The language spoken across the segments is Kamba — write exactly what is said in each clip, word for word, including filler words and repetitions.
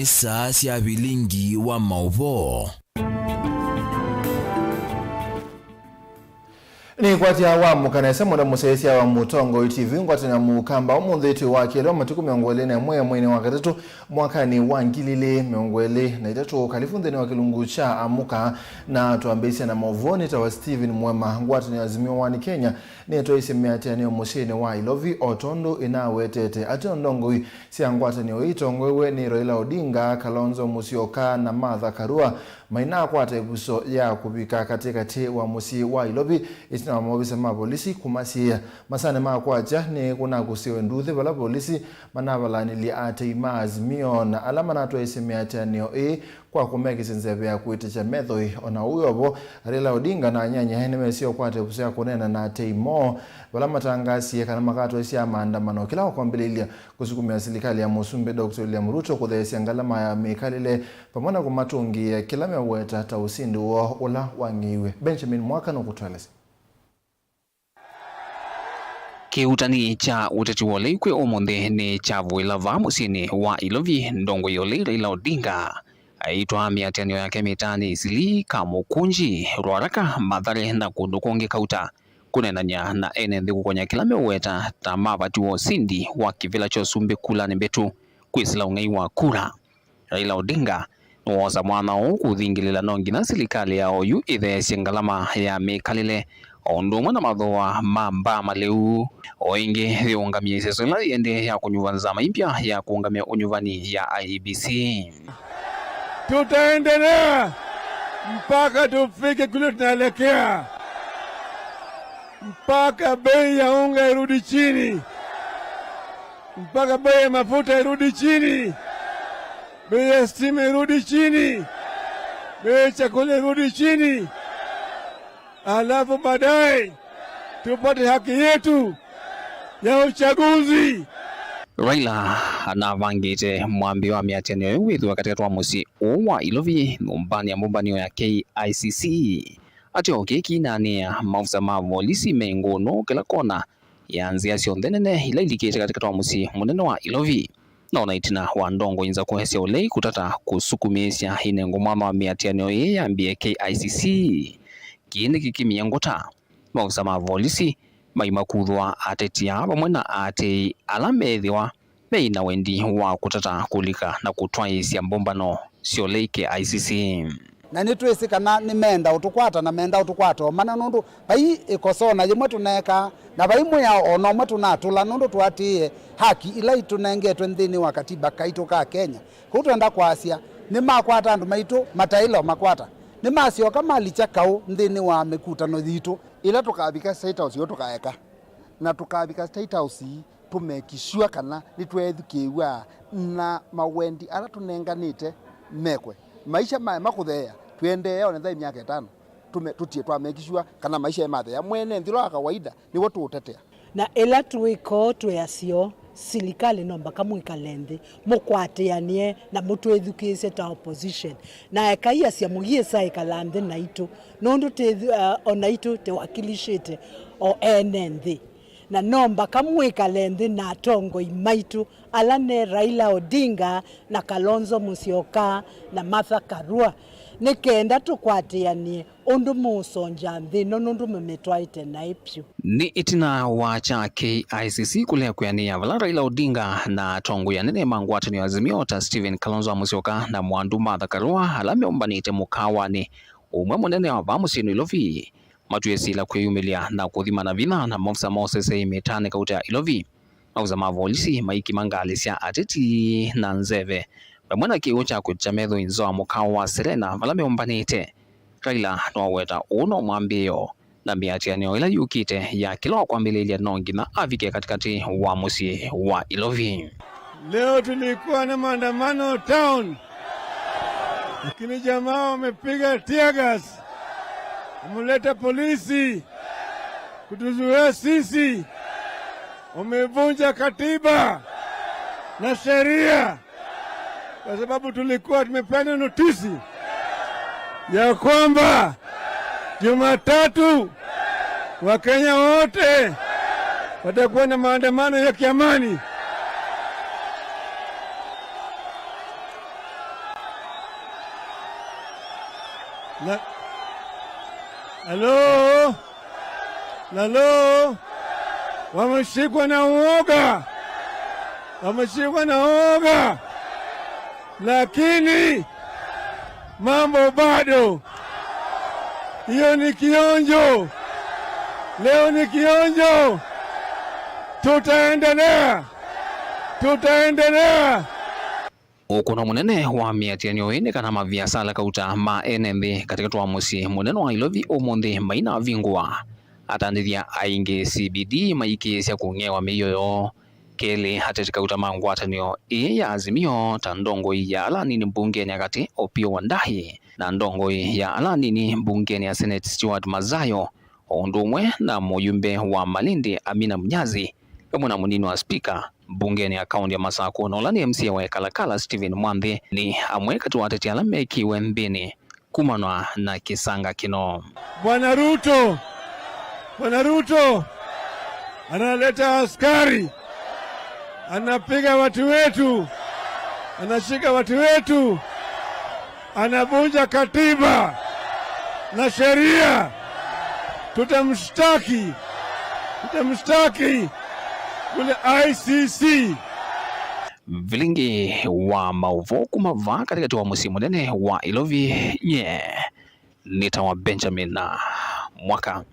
Nĩ saa sya vilingi wa maũvoo. Nĩkwatya wamũka nesa mũno mũsyaĩĩsya wa Mũtongoi T V ngwatanĩo ya Mũkamba ũmũnthĩ twĩ wa kelĩ wa matukũ mĩongo ĩlĩ na ĩmwe mweinĩ wa katatũ mwakanĩ wa ngili ilĩ mĩongo ĩlĩ na itatũ. Kalivu nthĩnĩ wa kĩlungu kya Amũka, na twambĩĩsya na maũvoo. Nĩtawa Stephen Mwema. Ngwatanĩo ya Azimio One Kenya nĩtwaisye mĩatĩanĩo mũsyĩnĩ wa Ilovi, o tondũ ĩnawetete atĩ o ndongoi sya ngwatanĩo ĩĩ itongoew'e nĩ Raila Odinga, Kalonzo Musyoka na Martha Karua mainakwata ĩvuso ya kũvika katĩkatĩ wa mũsyĩ wa Ilovi ĩtina wa maovisa ma volisi kũmasiĩĩa. Masanĩ ma kwakya nĩ kũnakusĩwe nduuthĩ vala volisi manavalanĩlye atei ma Azimio na ala manatwaisye mĩatĩanĩo ĩĩ kwa kũmekĩsya nzeve ya kũĩtĩkya methoi. O na ũu o vo, Raila Odinga na anyanyae nĩmesie ũkwata ĩvuso ya kũneena na atei moo vala matangaasie kana makatwaisya maandamano kĩla wakwambĩlĩlya kũsukumĩa silikalĩ ya Mũsumbĩ Doctor William Ruto kũtheesya ngalama ya mĩkalĩle vamwe na kũmatũngĩĩa kĩla meũweta ta ũsindi woo ũla wang'eiwe. Benjamin Mwaka nũkũtũelesya. Kĩuutani kya ũteti wa ũlei kwĩ ũmũnthĩ nĩ kyavũĩla vaa mũsyĩnĩ wa Ilovi, ndongoi ya ũlei Raila Odinga aitwaa mĩatĩanĩo yake mĩtaanĩ Eastleigh, Kamukunji, Ruaraka, Mathare na kũndũ kũngĩ kauta kũneenany'a na ene nthĩ kũkony'a kĩla meũweta ta mavatiwe ũsindi wa kĩvĩla kya ũsumbĩ kulanĩ mbĩtu kwĩsĩla ũng'ei wa kura. Raila Odinga nĩwoosa mwanya ũũ kũthingĩlĩla no nginya silikalĩ ya oyu ĩtheesye ngalama ya mĩkalĩle, o ũndũ ũmwe na mathooa ma mbaa malĩu. O ĩngĩ, yĩũngamie ĩseso ĩla yĩendee ya kũnyuva nzama ĩ mbya ya kũũngamya ũnyuvani ya I E B C. Tutaendelea mpaka tufike kule tunaelekea, mpaka bei ya unga irudi chini, mpaka bei ya mafuta irudi chini, bei ya stima irudi chini, bei ya chakula irudi chini, alafu baadaye tupate haki yetu ya uchaguzi. Raila anavangĩte mwambĩo wa mĩatĩanĩo ĩyo wĩthĩwe katĩkatĩ wa mũsyĩ ũũ wa Ilovi nyũmbanĩ ya mbũmbanĩo ya K I C C, atĩ o kĩĩ kĩinaanĩa maofisa ma volisi me ngũnũ kĩla kona ya nzĩa syonthe nene ila ilikĩte katĩkatĩ wa mũsyĩ mũnene wa Ilovi. Na ona ĩtina wa ndongoi nzakũe sya ũlei kũtata kũsukumĩĩsya ĩnengwe mwanya wa mĩatĩanĩo ĩĩ yambĩe K I C C, kĩĩ nĩkĩkĩmie ngũta. Maofisa ma volisi maimakuthwa ateti aa vamwe na aatĩĩi ala meethĩwa meĩ na wendi wa kũtata kũlika na kũtwaĩĩsya mbũmbano sya ũlei K I C C. Na nĩtwĩsĩ kana nĩmeenda ũtũkwata, na meenda ũtũkwata o mana, nũndũ vai ĩkosa o na yĩmwe tũneekaa, na vai mwĩao o na ũmwe tũnatũla, nũndũ tũatĩĩe haki ila itũnengetwe nthĩnĩ wa katiba kaitũ ka Kenya. Kũu twenda kwasya, nĩmakwata andũ maitũ mataĩle ũmakwata. Nĩmasyoka malikya kaũ nthĩnĩ wa mĩkutano yitũ. Ĩla tũkavika State House, yo tũkaeka. Na tũkavika State House, tũmekisua kana nĩtweethukĩĩw'a na mawendi ala tũnenganĩte mekwe. Maisha maema kũtheea, tũendee o na ĩthaĩ myaka ĩtano, tũme-, tũtie twamekisua kana maisha ematheea. Mwene nthĩ ũla wa kawaida nĩwe tũũtetea. Na ĩla twĩka ũu twĩ aseo, silikalĩ no mbaka mwĩkale nthĩ, mũkwatĩanĩe na mũtwĩthukĩĩsye ta opposition. Na ekai asya mũyĩsa ĩkala nthĩ naitũ, nũndũ tĩ, uh, o naitũ tĩwakilishĩte o ene nthĩ. Na no mbaka mwĩkale nthĩ na atongoi maitũ, ala ne Raila Odinga na Kalonzo Musyoka na Martha Karua, nĩ kenda tũkwatĩanĩe ũndũ mũũsongya nthĩ ĩno, nũndũ mũmĩtwaĩte naĩ vyũ. Nĩ ĩtina wa kya K I C C kũlea kwĩanĩĩa vala Raila Odinga na atongoi anene ma ngwatanĩo ya Azimio ta Stephen Kalonzo Musyoka na Mwandu Martha Karua, ala meũmbanĩte mũkaawanĩ ũmwe mũnene wa vaa mũsyĩ Nairobi, matw'ĩe syĩla kwĩyumĩlya na kũthimana vinya na maofisa ma ũseseĩ mĩtaanĩ kauta ya Ilovi. Maofisa ma volisi maikima ngalĩ sya ateti na nzeve, vamwe na kĩw'ũ kya kwĩkya methoi nza wa mũkaawa wa Serena vala meũmbanĩte. Raila nĩwaweta ũũ no mwambĩĩo, na mĩatĩanĩo ĩla yũkĩte ya kĩla wa kwambĩlĩlya no nginya avike katĩkatĩ wa mũsyĩ wa Ilovi. Leo tulikuwa na maandamano town, lakini jamaa wamepiga tear gas, wameleta polisi kutuzuia sisi, wamevunja katiba na sheria, kwa sababu tulikuwa tumepeana notisi ya kwamba Jumatatu Wakenya wote watakuwa na maandamano ya kiamani. La-, Halo? Halo? Wameshikwa na uoga. Wameshikwa na uoga. Lakini mambo bado. Hiyo ni kionjo. Leo ni kionjo. Tutaendelea. Tutaendelea. Ũkũno mũnene wa mĩatĩanĩo ĩĩ nĩ kana maviasala kauta ma ene nthĩ katĩkatĩ wa mũsyĩ mũnene wa Ilovi ũmũnthĩ mainavingũa. Atandĩthya aingĩ C B D maikĩĩsya kũng'ewa mĩio yoo. Kelĩ, ateti kauta ma ngwatanĩo ĩĩ ya Azimio ta ndongoi ya ala anini mbungenĩ ya katĩ Opiyo Wandayi na ndongoi ya ala anini mbungenĩ ya Senate Stuart Mazayo, o ũndũ ũmwe na mũyumbe wa Malindi Amina Munyazi, vamwe na mũnini wa spika mbungenĩ ya kaũntĩ ya Masakũ na ũla nĩ M C A wa Kalakala Stephen Mwanthi, nĩ amwe katĩ wa ateti ala mekiwe nthĩnĩ kumanwa na kĩsanga kĩno. Bwana Ruto, Bwana Ruto analeta askari, anapiga watu wetu, anashika watu wetu, anavunja katiba na sheria. Tutamshtaki, tutamshtaki kule I C C. Vilingi wa maũvoo kuma vaa katĩkatĩ wa mũsyĩ mũnene wa Ilovi, nye nĩtawa Benjamin Mwaka.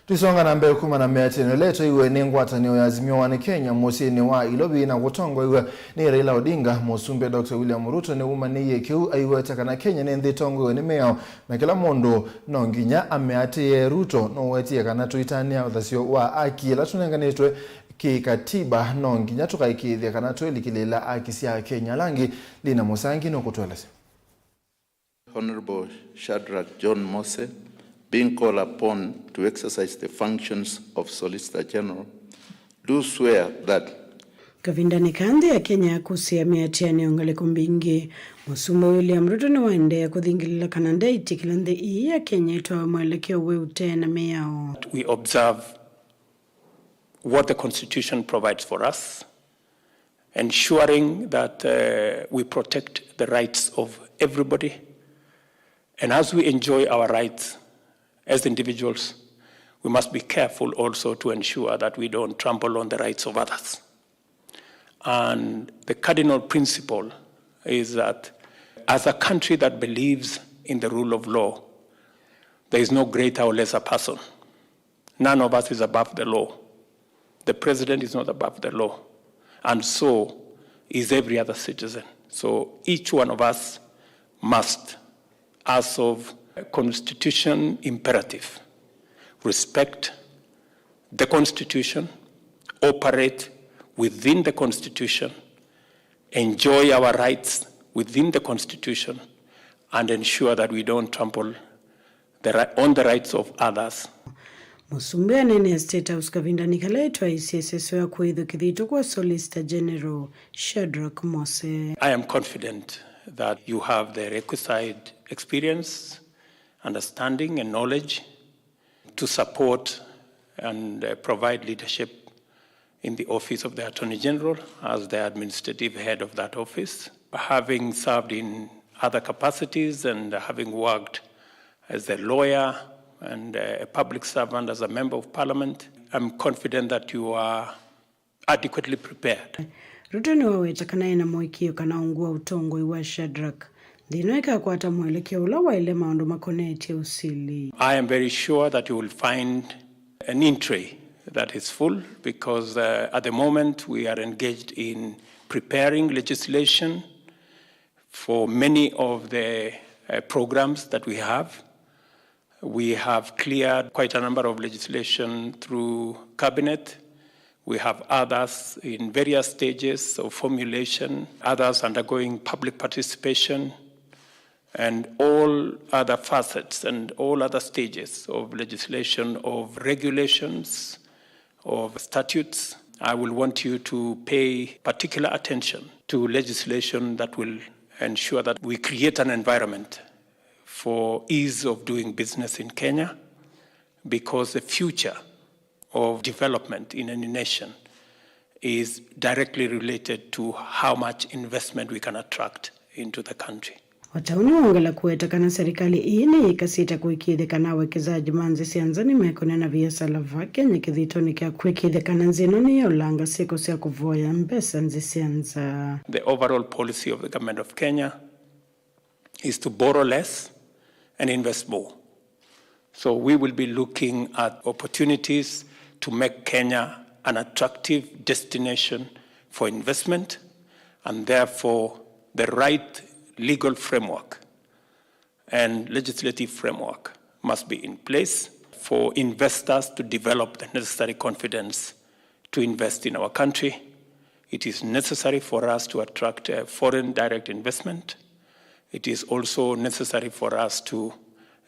Tũisonga na mbee kuma na mĩatĩanĩo ĩla ĩtwaiwe nĩ ngwatanĩo ya Azimio One Kenya mũsyĩnĩ wa Ilovi na kũtongoew'a nĩ Raila Odinga, Mũsumbĩ Doctor William Ruto nĩwumanĩie kĩu aiweta kana Kenya nĩ nthĩ ĩtongoew'e nĩ mĩao na kĩla mũndũ no nginya amĩatĩĩe. Ruto nũwetie kana tũitanĩa ũthasyo wa aki ĩla tũnenganĩtwe kĩ-katiba no nginya tũkaĩkĩĩthya kana twĩlikĩlĩĩla aki sya Akenya. Ala angĩ, Lina Mũsangi nũkũtũelesya. Honorable Shadrack John Mose, being called upon to exercise the functions of Solicitor General, do swear that. Kavindanĩ ka nthĩ ya Kenya kũsea mĩatĩanĩo ngalĩko mbingĩ, Mũsumbĩ William Ruto nĩwaendeea kũthingĩlĩla kana ndeĩtĩkĩla nthĩ ii ya Kenya ĩtwawe mwelekeo wĩ ũtee na mĩao. We observe what the Constitution provides for us, ensuring that, uh, we protect the rights of everybody. And as we enjoy our rights as individuals, we must be careful also to ensure that we don't trample on the rights of others. And the cardinal principle is that as a country that believes in the rule of law, there is no greater or lesser person. None of us is above the law. The president is not above the law. And so is every other citizen. So each one of us must, as of a constitution imperative, respect the Constitution, operate within the Constitution, enjoy our rights within the Constitution, and ensure that we don't trample the ri-, on the rights of others. Mũsumbĩ aneenea State House kavindanĩ kala etwaisye ĩseso ya kũĩthwa kĩthito kwa Solicitor General Shadrack Mose. I am confident that you have the requisite experience, understanding, and knowledge to support and, uh, provide leadership in the office of the Attorney General as the administrative head of that office. Having served in other capacities and having worked as a lawyer and, uh, a public servant, as a member of parliament, I'm confident that you are adequately prepared. Ruto nĩwaweta kana ena mũĩkĩĩo kana ungu wa ũtongoi wa Shadrack, nthĩ ĩno ĩkakwata mwelekeo ũla waĩle maũndũ makonetye ũsili. I am very sure that you will find an entry that is full because, uh, at the moment we are engaged in preparing legislation for many of the, uh, programs that we have. We have cleared quite a number of legislation through cabinet. We have others in various stages of formulation, others undergoing public participation, and all other facets and all other stages of legislation, of regulations, of statutes. I will want you to pay particular attention to legislation that will ensure that we create an environment for ease of doing business in Kenya, because the future of development in any nation is directly related to how much investment we can attract into the country. O ta ũu nĩwongela kũweta kana serikali ĩĩ nĩyĩkasĩte kũĩkĩĩthya kana awekezaji ma nzĩ sya nza nĩmekũnena viasala va Kenya kĩthitonĩ kya kũĩkĩĩthya kana nzĩ ĩno nĩyaũlanga syĩko sya kũvoya mbesa nzĩ sya nza. The overall policy of the Government of Kenya is to borrow less and invest more. So we will be looking at opportunities to make Kenya an attractive destination for investment, and therefore the right legal framework and legislative framework must be in place for investors to develop the necessary confidence to invest in our country. It is necessary for us to attract, uh, foreign direct investment. It is also necessary for us to,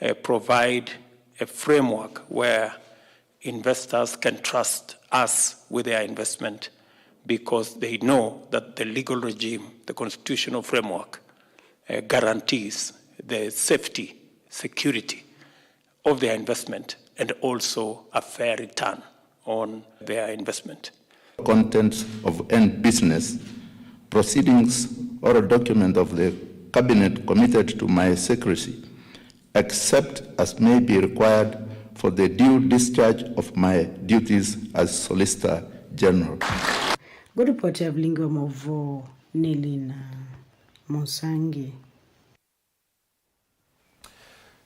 uh, provide a framework where investors can trust us with their investment because they know that the legal regime, the constitutional framework, uh, guarantees the safety, security of their investment and also a fair return on their investment. Contents of any business proceedings or a document of the cabinet committed to my secrecy, except as may be required for the due discharge of my duties as Solicitor General. Ngũ ripoti ya vilingi wa maũvoo nĩ Lina Mũsangi.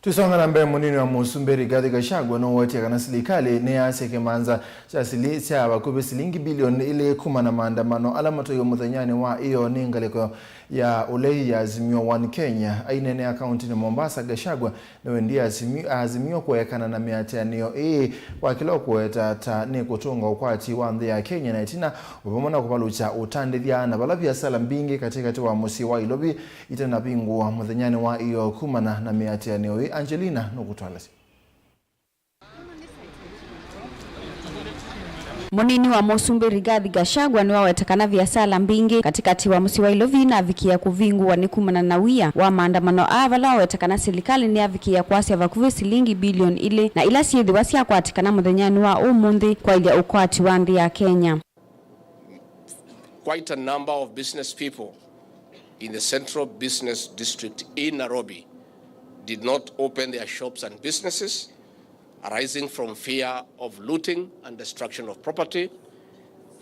Tũisonga na mbee, mũnini wa mũsumbĩ Rigathi Gachagua nũwetie kana silikalĩ nĩyasya kĩmanza kya sili-, sya vakuvĩ silingi bilioni ilĩ kuma na maandamano ala matwaiwe mũthenyanĩ wa ĩyoo nĩ ngalĩko ya ũlei ya Azimio One Kenya. Aineenea kaũntĩnĩ Mombasa, Gachagua nĩwendie Azimio, Azimio kũekana na mĩatĩanĩo ĩĩ kwa kĩla ũkũweta ta nĩkũtũnga ũkwati wa nthĩ ya Kenya na ĩtina, o vamwe na kũvalũkya ũtandĩthya na vala viasala mbingĩ katĩkatĩ wa mũsyĩ wa Ilovi itanavingũwa mũthenyanĩ wa ĩyoo kumana na mĩatĩanĩo ĩĩ. Angelina nũkũtwalĩsya. Mũnini wa mũsumbĩ Rigathi Gachagua nĩwaweta kana viasala mbingĩ katĩkatĩ wa mũsyĩ wa Ilovi navikĩĩa kũvingũwa nĩ kumana na wia wa maandamano aa, vala waweta kana silikalĩ nĩyavikĩĩa kwasya vakuvĩ silingi bilioni ilĩ na ila syĩthĩwa syakwatĩkana mũthenyanĩ wa ũmũnthĩ kwaĩlya ũkwati wa nthĩ ya Kenya. Quite a number of business people in the central business district in Nairobi did not open their shops and businesses, arising from fear of looting and destruction of property,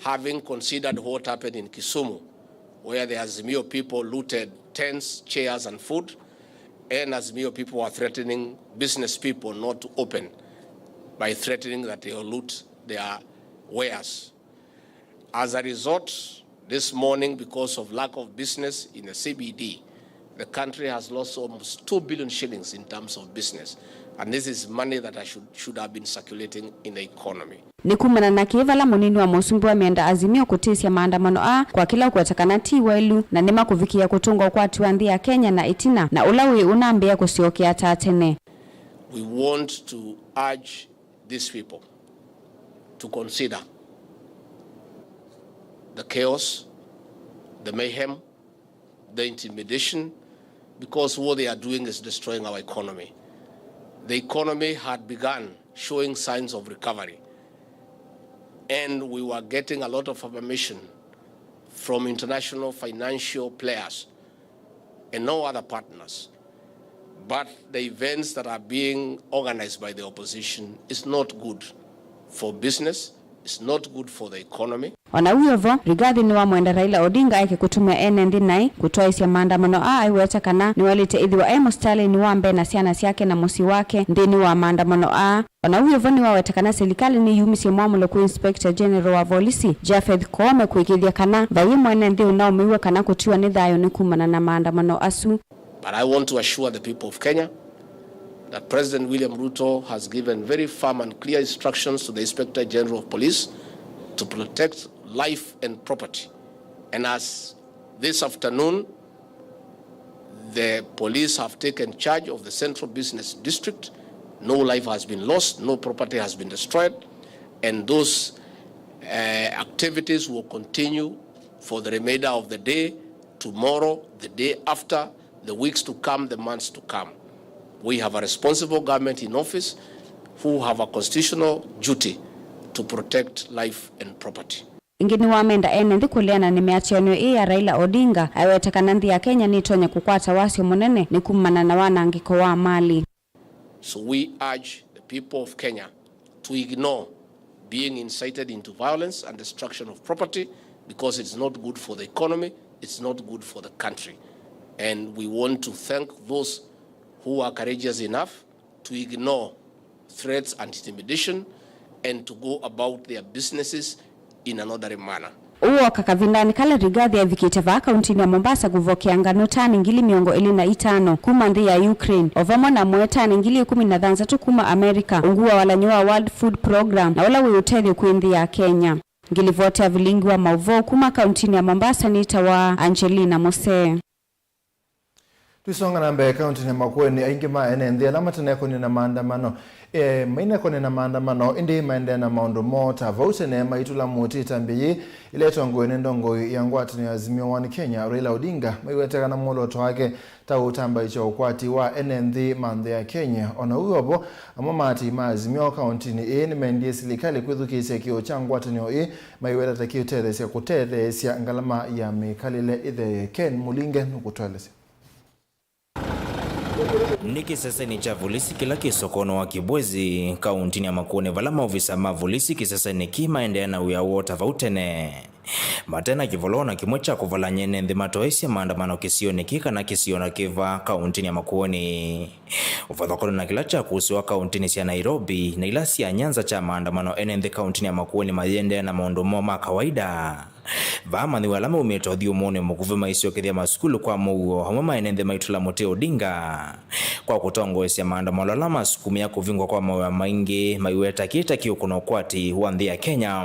having considered what happened in Kisumu, where the Azimio people looted tents, chairs, and food, and Azimio people were threatening business people not to open by threatening that they will loot their wares. As a result, this morning, because of lack of business in the C B D, the country has lost almost two billion shillings in terms of business. And this is money that I should, should have been circulating in the economy. Nĩ kumana na kĩĩ vala mũnini wa mũsumbĩ wamenda Azimio kũtĩsya maandamano aa kwa kĩla ũkweta kana ti waĩlu, na nĩmakũvikĩĩa kũtũnga ũkwati wa nthĩ ya Kenya na ĩtina, na ũla wĩ ũnambĩĩa kũsyokea ta tene. We want to urge these people to consider the chaos, the mayhem, the intimidation, because what they are doing is destroying our economy. The economy had begun showing signs of recovery, and we were getting a lot of affirmation from international financial players and no other partners. But the events that are being organized by the opposition is not good for business, it's not good for the economy. O na wĩ o vo, Rigathi nĩwamwenda Raila Odinga eke kũtũmĩa ene nthĩ naĩ kũtwaĩsya maandamano aa, aiweta kana nĩwaĩlĩte ĩthĩwa e mũsitalĩnĩ wa mbee na syana syake na mũsyĩ wake nthĩnĩ wa maandamano aa. O na wĩ o vo, nĩwaweta kana silikalĩ nĩyumisye mwamũlo kwĩ Inspector General wa volisi, Japheth Koome, kũĩkĩĩthya kana vaiĩ mwene nthĩ ũnaũmĩw'a kana kũtiwa nĩ thayũ nĩ kumana na maandamano asu. But I want to assure the people of Kenya that President William Ruto has given very firm and clear instructions to the Inspector General of Police to protect life and property. And as this afternoon, the police have taken charge of the central business district. No life has been lost, no property has been destroyed, and those, uh, activities will continue for the remainder of the day, tomorrow, the day after, the weeks to come, the months to come. We have a responsible government in office who have a constitutional duty to protect life and property. Ĩngĩ nĩwamenda ene nthĩ kũleana nĩ mĩatĩanĩo ĩĩ ya Raila Odinga, aiweta kana nthĩ ya Kenya nĩtonya kũkwata wasyo mũnene nĩ kumana na wanangĩko wa mali. So we urge the people of Kenya to ignore being incited into violence and destruction of property, because it's not good for the economy, it's not good for the country. And we want to thank those who are courageous enough to ignore threats and intimidation and to go about their businesses in an orderly manner. Ũu wooka kavindanĩ kala Rigathi evikĩte vaa kauntinĩ ya Mombasa kũvokea nganũ tani ngili mĩongo ĩlĩ na itano kuma nthĩ ya Ukraine, o vamwe na mũe tani ngili ĩkũmi na thanthatũ kuma America, ungu wa walany'o wa World Food Program, na ũla wĩ ũtethyo kwĩ nthĩ ya Kenya. Ngilivoti ya vilingi wa maũvoo kuma kauntinĩ ya Mombasa nĩtawa Angelina Mose. Tũisonga na mbee, kauntinĩ ya Makueni, aingĩ ma ene nthĩ ala matenekonye na maandamano, e, mainekonye na maandamano, ĩndĩ maendee na maũndũ moo ta vau tene maitũla mũtĩ ĩtambya yĩĩ ĩla ĩtongoew'e nĩ ndongoi ya ngwatanĩo ya Azimio One Kenya, Raila Odinga, maiweta kana mwolooto wake ta ũtambaĩkya ũkwati wa ene nthĩ ma nthĩ ya Kenya. O na ũu o vo, amwe ma aatĩĩi ma Azimio kauntinĩ ĩĩ nĩmendie silikalĩ kwĩthukĩĩsya kĩoo kya ngwatanĩo ĩĩ, maiweta ta kĩũtetheesya kũtetheesya ngalama ya mĩkalĩle ĩthee. Ken Mũlinge nũkũtũelesya. Nĩ kĩsesenĩ kya volisi kĩla kĩ sokonĩ wa Kibwezi, kauntinĩ ya Makueni, vala maovisa ma volisi kĩsesenĩ kĩĩ maendeea na wĩa woo ta vau tene, mate na kĩvoloo na kĩmwe kya kũvalany'a ene nthĩ matoesye maandamano kĩsionĩ kĩĩ kana kĩsio na kĩva kauntinĩ ya Makueni. Ũvathũkany'o na kĩla kyakusĩwa kauntinĩ sya Nairobi na ila sya Nyanza kya maandamano, ene nthĩ kauntinĩ ya Makueni mayĩendeea na maũndũ moo ma kawaida. Vaa amanyĩw'a ala maumĩte ũthyũmũonĩ mũkuvĩ maisyokethya masukulu kwa mũuo, amwe ma ene nthĩ maitũla mũtĩ Odinga kwa kũtongoesya maandamano ala masukumĩa kũvingwa kwa mawĩa maingĩ, maiweta kĩĩ ta kĩũkũna ũkwati wa nthĩ ya Kenya.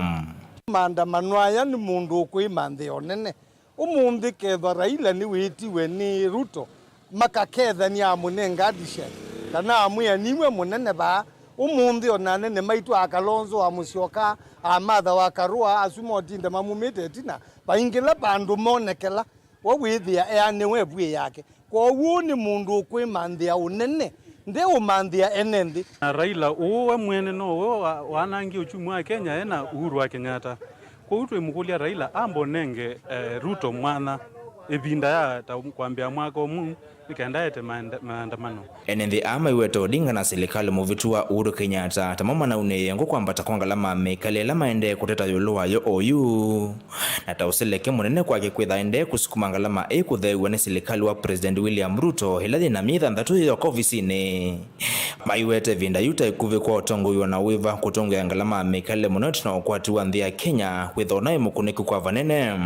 Maandamano aya nĩ mũndũ ũkũĩma nthĩ o nene. Ũmũnthĩ kethwa Raila nĩwĩtiwe nĩ Ruto, makakethania amũnenga addition, kana amwĩa, "Niwe mũnene vaa." Ũmũnthĩ o na anene maitũ a Kalonzo, a Musyoka, a Martha wa Karua, asu motinde mamumĩte ĩtina, vaingĩla vandũ monekela, we wĩthĩa eanĩwe ĩvuĩ yake. Kwoou nĩ mũndũ ũkwĩmanthĩa ũnene, ndeũmanthĩa ene nthĩ. Na Raila ũũ we mwene no we wa- wanangie uchumi wa Kenya e na Uhuru wa Kenyatta. Kwoou twĩmũkũlya Raila ambe ũnenge, eh, Ruto mwanya ĩvinda ya ta kwambĩa mwaka ũmwe nĩ kenda ete maenda- maandamano. Ene nthĩ aa maiweta Odinga na silikalĩ mũvĩtu wa Uhuru Kenyatta tamo manaunĩĩe ngũ kwambata kwa ngalama ya mĩkalĩle ĩla maendee kũteta ĩũlũ wayo oyu, na ta ũseleke mũnene kwake kwĩtha aendee kũsukuma ngalama ĩĩ kũtheew'a nĩ silikalĩ wa President William Ruto ĩla yĩ na myei thanthatũ yĩyoka ovisinĩ. Maiweta ĩvinda yu ta ĩkuvĩ kwa ũtongoew'a na wĩva kũtũngĩa ngalama ya mĩkalĩle mũno ĩtina wa ũkwati wa nthĩ ya Kenya kwĩthwa naĩ mũkunĩku kwa vanene.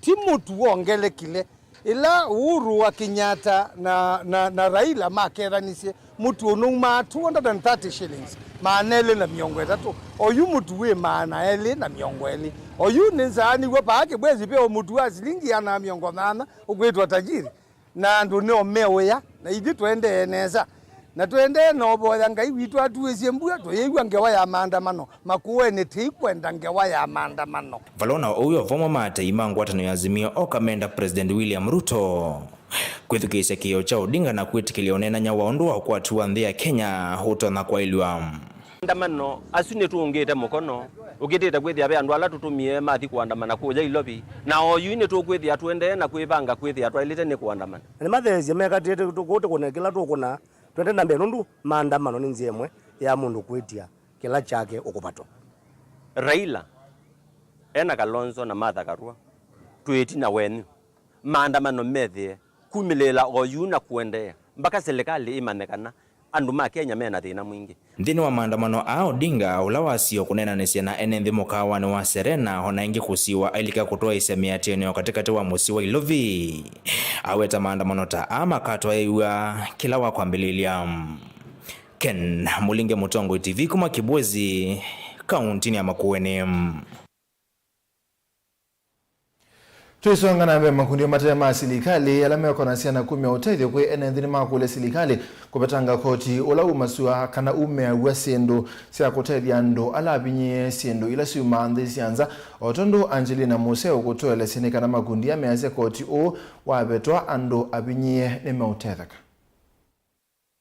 Ti mũtu wongelekile. Ĩla Uhuru wa Kenyatta na, na, na Raila makethanisye, mũtu ũnaumaa two hundred and thirty shillings, maana elĩ na mĩongo ĩtatũ. Oyu mũtu wĩ maana elĩ na mĩongo ĩlĩ. Oyu nĩnzaanĩw'e vaa Kibwezi ve o mũtu wa silingi ĩana na mĩongo nyanya ũkwĩtwa tajiri. Na andũ nĩo meũya, na ithyĩ tũendee nesa. Na tũendee na ũvoya Ngai witũ atuĩsye mbua, tũyĩw'a ngewa ya maandamano. Makueni tĩikwenda ngewa ya maandamano. Vala o na ũu, o vamwe ma atei ma ngwatanĩo ya Azimio oka menda President William Ruto kwĩthukĩĩsya kĩĩo kya Odinga na kwĩtĩkĩlya ũneenany'a wa ũndũ wa ũkwati wa nthĩ ya Kenya ũtonya kwaĩlw'a. Maandamano asu nĩtũũngĩte mũkono, ũkĩtĩte kwĩthĩa ve andũ ala tũtũmie mathi kũandamana kũũya Ilovi, na oyu nĩtũkwĩthĩa tũendee na kwĩvanga kwĩthĩa twaĩlĩte nĩ kũandamana. Na nĩmatheesye mekatĩte kũtĩ kũna kĩla tũkũna, twende na mbee nũndũ maandamano nĩ nzĩa ĩmwe ya mũndũ kwĩtya kĩla kyake ũkũvatwa. Raila e na Kalonzo na Martha Karua twĩ ĩtina wenyu. Maandamano methĩe kumĩlĩĩla oyu na kũendeea mbaka silikalĩ ĩmanye kana andũ ma Kenya me na thĩna mwingĩ. Nthĩnĩ wa maandamano aa, Odinga, ũla wasie kũneenanĩsya na ene nthĩ mũkaawanĩ wa Serena, o na ĩngĩ kũsiwa ailika kũtwaĩĩsya mĩatĩanĩo katĩkatĩ wa mũsyĩ wa Ilovi, aweta maandamano ta aa makatwaĩĩw'a kĩla wa kwambĩlĩlya. Ken Mũlinge, Mũtongoi T V, kuma Kibwezi, kauntinĩ ya Makueni. Tũisonga na mbee, makundi mate ma silikalĩ ala mekonasya na kumya ũtethyo kwĩ ene nthĩ nĩmakũlya silikalĩ kũvetanga koti ũla umasũaa kana umĩaw'a syĩndũ sya kũtethya andũ ala avinyĩĩe syĩndũ ila syumaa nthĩ sya nza, o tondũ Angelina Muse ũkũtũelesya nĩ kana makundi aa measya koti ũũ wavetwa andũ avinyĩĩe nĩmeũtetheka.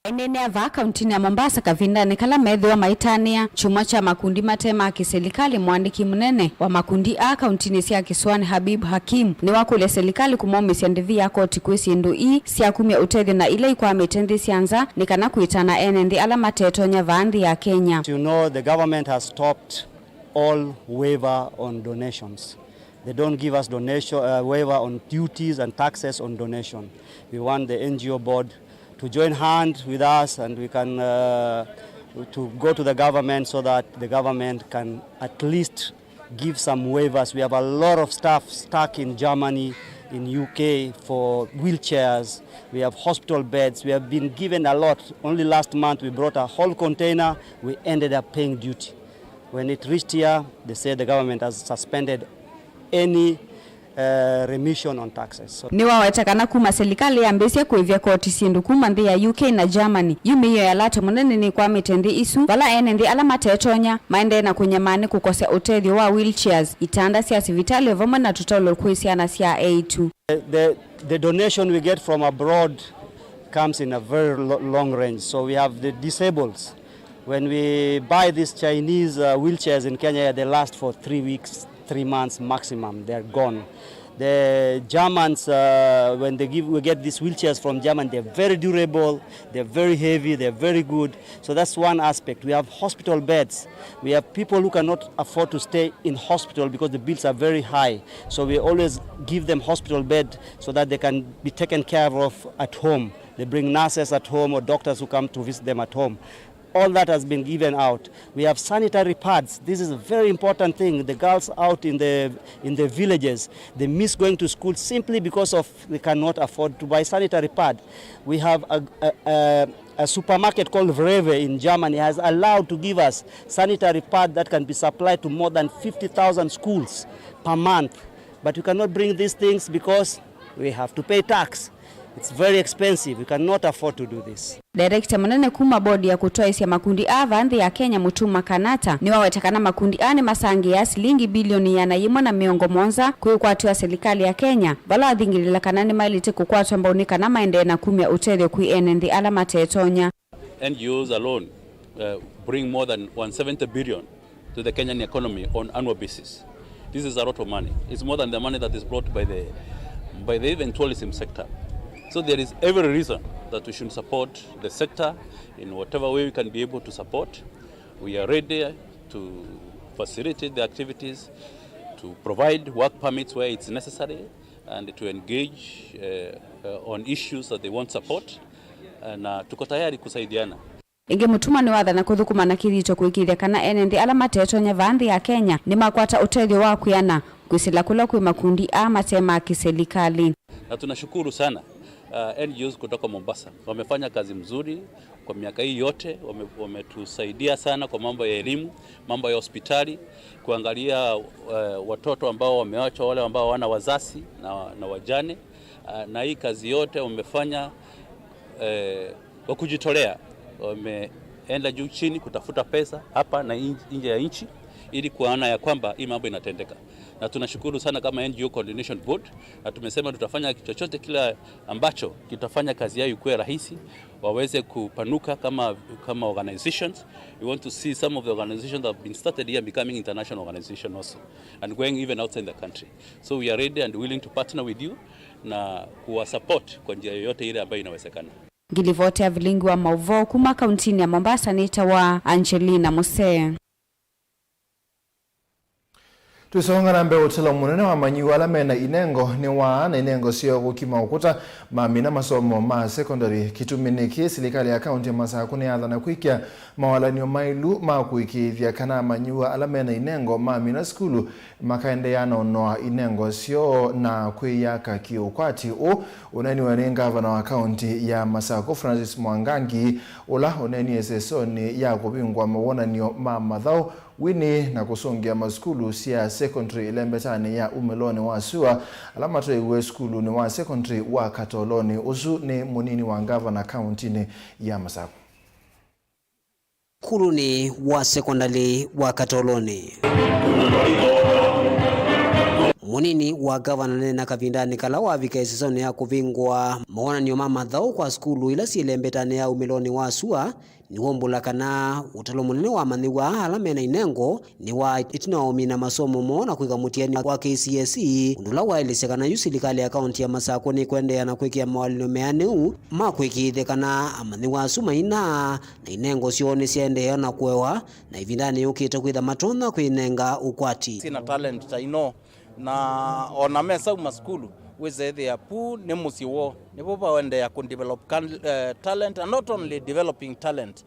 Aineenea vaa kauntinĩ ya Mombasa kavindanĩ kala methĩwa maitanĩa kyumwa kya makundi mate ma kĩsilikalĩ, mũandĩki mũnene wa makundi aa kauntinĩ sya kĩsũanĩ Habib Hakim nĩwakũlya silikalĩ kũmaumĩsya ndĩvi ya koti kwĩ syĩndũ ii sya kumya ũtethyo na ila ikwamĩte nthĩ sya nza nĩ kana kwĩtana ene nthĩ ala matetonya vaa nthĩ ya Kenya. As you know, the government has stopped all waiver on donations. They don't give us donation, uh, waiver on duties and taxes on donation. We want the N G O board to join hand with us, and we can, uh, to go to the government so that the government can at least give some waivers. We have a lot of stuff stuck in Germany, in U K for wheelchairs. We have hospital beds. We have been given a lot. Only last month we brought a whole container. We ended up paying duty. When it reached here, they said the government has suspended any, uh, remission on taxes. So nĩwaweta kana kuma silikalĩ yambĩĩsye kũĩvya koti syĩndũ kuma nthĩ ya U K na Germany, yu mĩio ya lato mũnene nĩkwamĩte nthĩ isu, vala ene nthĩ ala matetonya maendee na kũnyamaa nĩ kũkosya ũtethyo wa wheelchairs, itanda sya sivitalĩ, o vamwe na tũtaũlo kwĩ syana sya eĩtu. The, the donation we get from abroad comes in a very lo-, long range. So we have the disables. When we buy these Chinese, uh, wheelchairs in Kenya, they last for three weeks, three months maximum. They're gone. The Germans, uh, when they give, we get these wheelchairs from Germany, they're very durable, they're very heavy, they're very good. So that's one aspect. We have hospital beds. We have people who cannot afford to stay in hospital because the bills are very high. So we always give them hospital bed so that they can be taken care of at home. They bring nurses at home or doctors who come to visit them at home. All that has been given out. We have sanitary pads. This is a very important thing. The girls out in the, in the villages, they miss going to school simply because of they cannot afford to buy sanitary pad. We have a, a, a, a supermarket called Vreve in Germany has allowed to give us sanitary pad that can be supplied to more than fifty thousand schools per month. But we cannot bring these things because we have to pay tax. It's very expensive. We cannot afford to do this. Director mũnene kuma bodi ya kũtwaĩsya makundi aa vaa nthĩ ya Kenya, Mutuma Kanata, nĩwaweta kana makundi aa nĩmasangĩaa silingi bilioni ĩana yĩmwe na mĩongo mũonza kwĩ ũkwati wa silikalĩ ya Kenya, vala wathingĩlĩla kana nĩmaĩlĩte kũkwatwa mbau nĩ kana maendee na kumya ũtethyo kwĩ ene nthĩ ala matetonya. N G Os alone, uh, bring more than one seventy billion to the Kenyan economy on annual basis. This is a lot of money. It's more than the money that is brought by the, by the even tourism sector. So there is every reason that we should support the sector in whatever way we can be able to support. We are ready to facilitate the activities, to provide work permits where it's necessary, and to engage, uh, uh, on issues that they want support. Uh, na tuko tayari kusaidiana. Ĩngĩ Mutuma nĩwathana kũthũkũma na kĩthito kũĩkĩĩthya kana ene nthĩ ala matetonya vaa nthĩ ya Kenya nĩmakwata ũtethyo wa kwĩana kwĩsĩla kũla kwĩ makundi aa mate ma kĩsilikalĩ. Na tunashukuru sana, uh, N G Os kutoka Mombasa. Wamefanya kazi mzuri kwa miaka hii yote, wame-, wametusaidia sana kwa mambo ya elimu, mambo ya hospitali, kuangalia, uh, watoto ambao wameachwa, wale ambao hawana wazazi na, na wajane. Uh, na hii kazi yote wamefanya, uh, kwa kujitolea. Wameenda juu chini kutafuta pesa hapa na in-, nje ya nchi ili kuona ya kwamba hii mambo inatendeka. Na tunashukuru sana kama N G O Coordination Board, na tumesema tutafanya chochote kile ambacho kitafanya kazi yao ikuwe rahisi, waweze kupanuka kama, kama organizations. We want to see some of the organizations that have been started here becoming international organizations also and going even outside the country. So we are ready and willing to partner with you na kuwa support kwa njia yoyote ile ambayo inawezekana. Ngilivoti ya vilingi wa mauvoo kuma kauntinĩ ya Mombasa nĩtawa Angelina Musee. Tũisonga na mbee, ũtalo mũnene wa amanyiwa ala mena inengo nĩwaa na inengo syoo kũkima ũkũta mamina masomo ma sekondalĩ. Kĩtumi nĩkĩ, silikalĩ ya kaunti ya Masakũ nĩyathana kwĩkĩa mawalany'o maĩlu ma kũĩkĩĩthya kana amanyiwa ala mena inengo mamina sukulu makaendeea na ũnoa inengo syoo na kwĩyaka kĩ-ũkwati. Ũũ ũneeniwe nĩ ngavana wa kaunti ya Masakũ, Francis Mwangangi, ũla ũneenie ĩsesonĩ ya kũvingũa mawonany'o ma mathaũ, wini na kũsũngĩa masukulu sya sekondalĩ ĩlembetanĩ ya umĩlonĩ wa sua ala matwaiwe sukulunĩ wa sekondalĩ wa Katolonĩ. Ũsu nĩ mũnini wa ngavana kauntinĩ ya Masakũ. Sukulunĩ wa sekondalĩ wa Katolonĩ. Mũnini wa ngavana aneena kavindanĩ kala wavika ĩsesonĩ ya kũvingũa mawonany'o ma mathaũ kwa sukulu ila syĩ lembetanĩ ya umĩlonĩ wa sua, nĩwaumbũla kana ũtalo mũnene wa amanyĩw'a ala mena inengo nĩ wa ĩtina wa ũmina masomo moo na kwĩka mũtiani wa K C S E, ũndũ ũla waelesya kana yu silikalĩ ya kaunti ya Masakũ nĩkwendeea na kwĩkĩa mawalĩlo meanĩu ma kwĩkĩĩthya kana amanyĩw'a asu maina na inengo syoo nĩsyaendeea na kũewa, na ĩvindanĩ yũkĩte kwĩtha matonya kwĩnenga ũkwati. Sina talent ta ino, na ona mesauma sukulu, wĩsethĩa pu nĩ mũsyĩ woo, nĩvo vaendeea kũ develop can, eh, talent, and not only developing talent,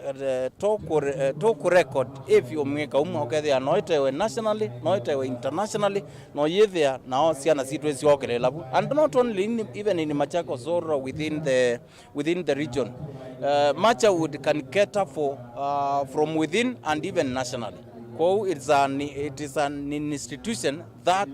eh, to kũ-, eh, to kũ record if ũmwĩka umwe ũkethĩa no ĩtewe nationally, no ĩtewe internationally, no yĩthĩa nao syana sitũ isyokĩlĩla vu. And not only in, even in Machakos or within the, within the region. Uh, Machawood can cater for, uh, from within and even nationally. Kwoou it's an, it is an institution that,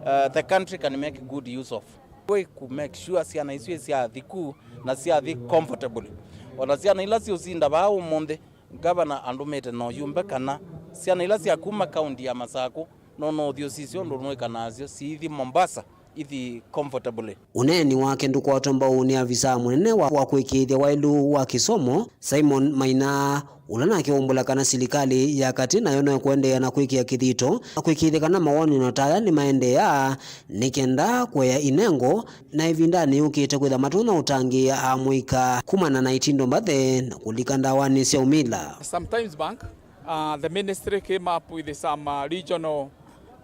uh, the country can make good use of. Kũ make sure syana isu syathi ku na syathi comfortably. Ona syana ila siũsinda vaa ũmũnthĩ, ngavana andũmĩte na ũyumbe kana syana ila sya kuma kaunti ya Masakũ no no ũthi ũsisya ũndũ nũĩka nasyo siithi Mombasa ithi comfortably. Ũneeni wake ndũkwatwa mbau nĩ avisaa mũnene wa, wa kwĩkĩĩthya waĩlu wa kĩsomo, Simon Maina, ũla nake waumbũla kana silikalĩ ya katĩ nayo no ĩkũendeea na kwĩkĩa kĩthito na kwĩkĩĩthya kana mawonany'o ta aya nĩmaendeea nĩ kenda kũea inengo, na ĩvindanĩ yũkĩte kwĩtha matonya ũtangĩĩa amũika kumana na itindo mbathe na kũlika ndawanĩ sya ũmila. Some times back, uh, the ministry came up with some, uh, regional,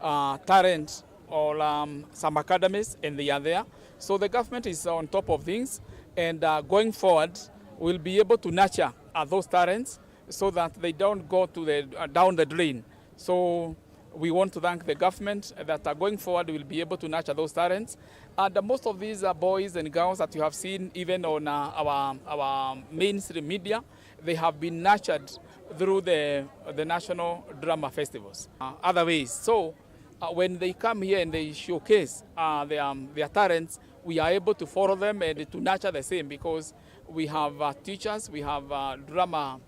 uh, talent or, um, some academies, and they are there. So the government is on top of things, and, uh, going forward, we'll be able to nurture, uh, those talents so that they don't go to the, uh, down the drain. So we want to thank the government that, uh, going forward, we'll be able to nurture those talents. And, uh, most of these, uh, boys and girls that you have seen even on, uh, our, our mainstream media, they have been nurtured through the, the national drama festivals, uh, other ways. So, uh, when they come here and they showcase, uh, their, um, their talents, we are able to follow them and to nurture the same, because we have, uh, teachers, we have, uh, drama,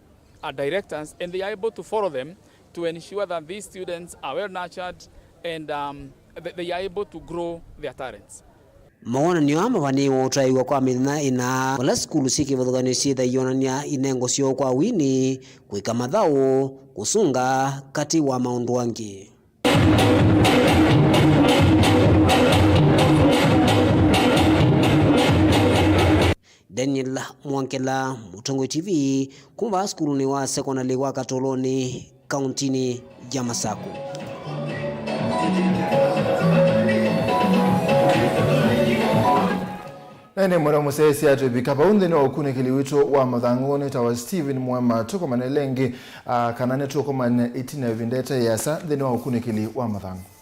uh, directors, and they are able to follow them to ensure that these students are well nurtured and, um, th-, they are able to grow their talents. Mawonany'o aa mavanĩĩwe ũtaĩwa kwa mĩthenya ĩna, vala sukulu syĩ kĩvathũkany'o syĩtha iyonany'a inengo syoo kwa wini, kwĩka mathaũ, kũsũnga, katĩ wa maũndũ angĩ. Daniel Mwangela, Mũtongoi T V, kuma vaa sukulunĩ wa sekondalĩ wa Katolonĩ, kauntinĩ ya Masakũ. Na ĩndĩ mwendwa mũsyaĩĩsya, twĩvika vau nthĩnĩ wa ũkunĩkĩli witũ wa mathangũ. Nĩtawa Stephen Mwema, tũkomane ĩngĩ, ah, kana nĩtũkomane ĩtina ĩvinda ĩte ĩasa nthĩnĩ wa ũkunĩkĩli wa mathangũ.